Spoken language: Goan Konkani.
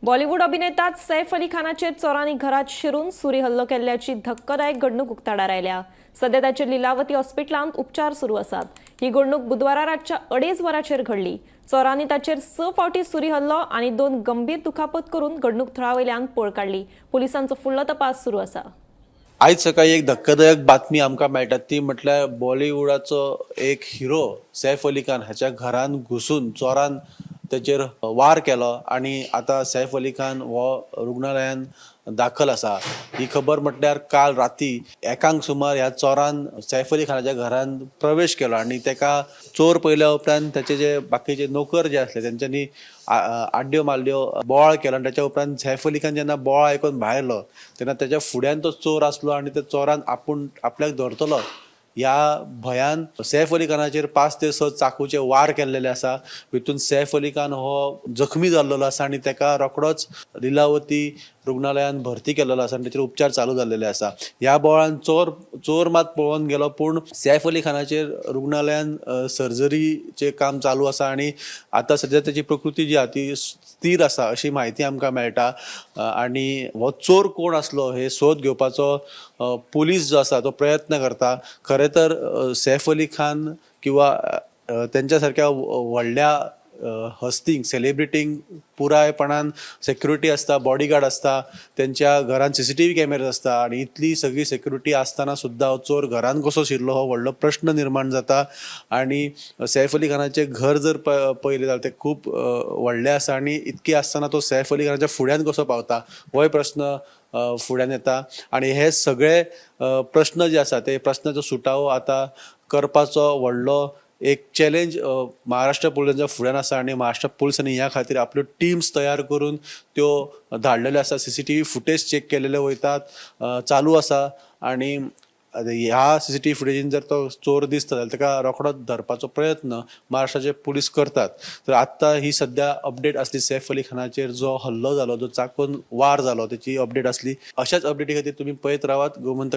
बॉलिवूड अभिनेता सैफ अली खानाचेर चोरांनी घरात शिरून सुरी हल्लो केल्ल्याची धक्कादायक घडणूक उक्ताडार आयल्या. सध्या ताचेर लिलावती हॉस्पिटलांत उपचार सुरू आसात. ही घडणूक बुधवारा रातच्या 2:30 वरांचेर घडली. चोरांनी ताचेर 6 फावटी सुरी हल्लो आनी 2 गंभीर दुखापत करून घडणूक थळावयल्यान पळ काडली. पोलिसांचो फुडलो तपास सुरू आसा. आयज सकाळी एक धक्कादायक बातमी आमकां मेळटा ती म्हटल्यार बॉलिवूडाचो एक हिरो सैफ अली खान हाच्या घरान घुसून चोरान तेचेर वार केलो आनी आतां सैफ अली खान हो रुग्णालयान दाखल आसा. ही खबर म्हटल्यार काल राती 1 सुमार ह्या चोरान सैफ अली खानाच्या घरान प्रवेश केलो आनी तेका चोर पळयल्या उपरांत तेचे जे बाकीचे नोकर जे आसले तेंच्यांनी आड्ड्यो मारल्यो, बोवाळ केलो आनी तेच्या उपरांत सैफ अली खान जेन्ना बोवाळ आयकून भायर आयलो तेन्ना तेच्या फुड्यान तो चोर आसलो आनी त्या चोरान आपूण आपल्याक धरतलो ह्या भंयान सैफ अली खानाचेर 5 ते 6 चाकूचे वार केल्लेले आसा. हितून सैफ अली खान हो जखमी जाल्लो आसा आनी तेका रोखडोच लिलावती रुग्णालयान भरती केल्लो आसा आनी तेचेर उपचार चालू जाल्लेले आसा. ह्या बोवाळान चोर मात पळोवन गेलो, पूण सैफ अली खानाचेर रुग्णालयान सर्जरीचें काम चालू आसा आनी आतां सद्या तेची प्रकृती जी आसा ती स्थीर आसा अशी म्हायती आमकां मेळटा. आनी हो चोर कोण आसलो हे सोद घेवपाचो पुलीस जो आसा तो प्रयत्न करता. खरें तर सैफ अली खान किंवा तेंच्या सारक्या व्हडल्या हस्तींक, सेलिब्रिटींक पुरायपणान सेक्युरिटी आसता, बॉडीगार्ड आसता, तेंच्या घरान CCTV cameras आसता आनी इतली सगळी सेक्युरिटी आसतना सुद्दां हो चोर घरान कसो शिरलो हो व्हडलो प्रश्न निर्माण जाता. आनी सैफ अली खानाचें घर जर पळयलें जाल्यार तें खूब व्हडलें आसा आनी इतकी आसतना तो सैफ अली खानाच्या फुड्यान कसो पावता होय प्रश्न फुड्यान येता. आनी हे सगळे प्रश्न जे आसा ते प्रश्नाचो सुटावो आतां करपाचो व्हडलो एक चॅलेंज महाराष्ट्र पुलिसांच्या फुड्यान आसा आनी महाराष्ट्र पुलिसांनी ह्या खातीर आपल्यो टिम्स तयार करून त्यो धाडलेल्यो आसा. CCTV footage check केलेले वयतात, चालू आसा आनी ह्या CCTV फुटेजीन जर तो चोर दिसता जाल्यार ताका रोखडोच धरपाचो प्रयत्न महाराष्ट्राचे पुलीस करतात. तर आत्तां ही सद्या अपडेट आसली सैफ अली खानाचेर जो हल्लो जालो, जो चाकून वार जालो तेची अपडेट आसली. अशाच अपडेटी खातीर तुमी पळयत रावात गोमंतक.